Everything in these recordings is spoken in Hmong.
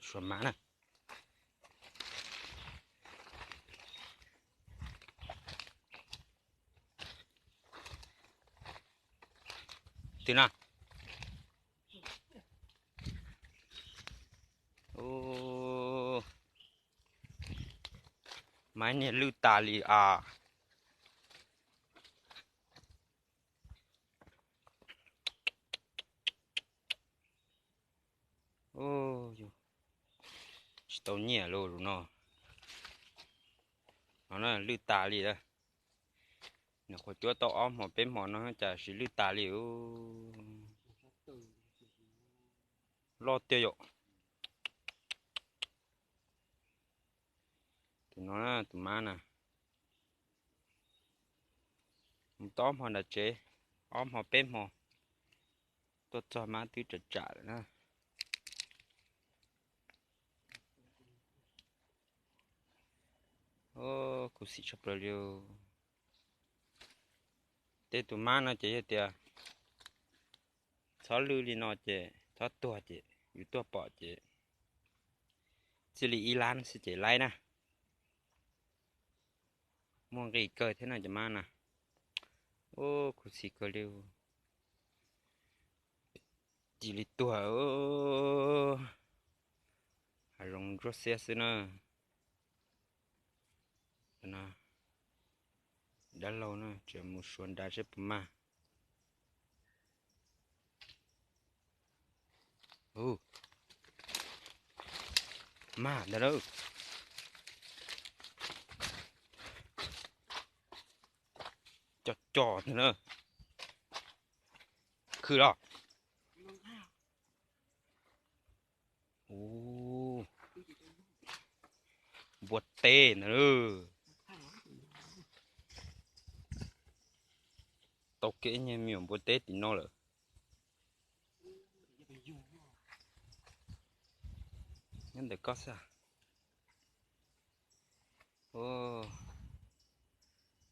Suav mab na. Twg na? Mab niag lwj tas li as. Tsis tau nyiaj lauj no. No na, lwj tas li a. Nws qhuav cuab tau ob hmo peb hmo no cas tsis lwj tas li. Loj tiag yom. Tus no, tus mab na, mus tau ob hmo nram tsev, ob hmo peb hmo, tuaj txog mab twb tsam tsam lawm na. Khuv xim tshaj plaws li. Tej tus mab no ces yog tias txhob lwj li no ces txhob tuag ces yus tuaj pom ces txij li ib lab xwb ces laib na. Muaj nqis kawg thiab no cov mab na. Khuv xim kawg li. Cia li tuag. Hav zoov ntsuab xiab xwb na. Dab laug na, tseem mus suav nrad seb puas mag. Mag ntag lauj. Co co ntag na. Khwv los. Npua teb ntag. Tau kev nyuag me nyuam npua teb tim no lawm. Nyob ntawm koj xwb.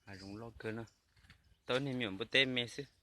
Hav zoov loj kawg na. Tau niag me nyuam npua teb me xwb.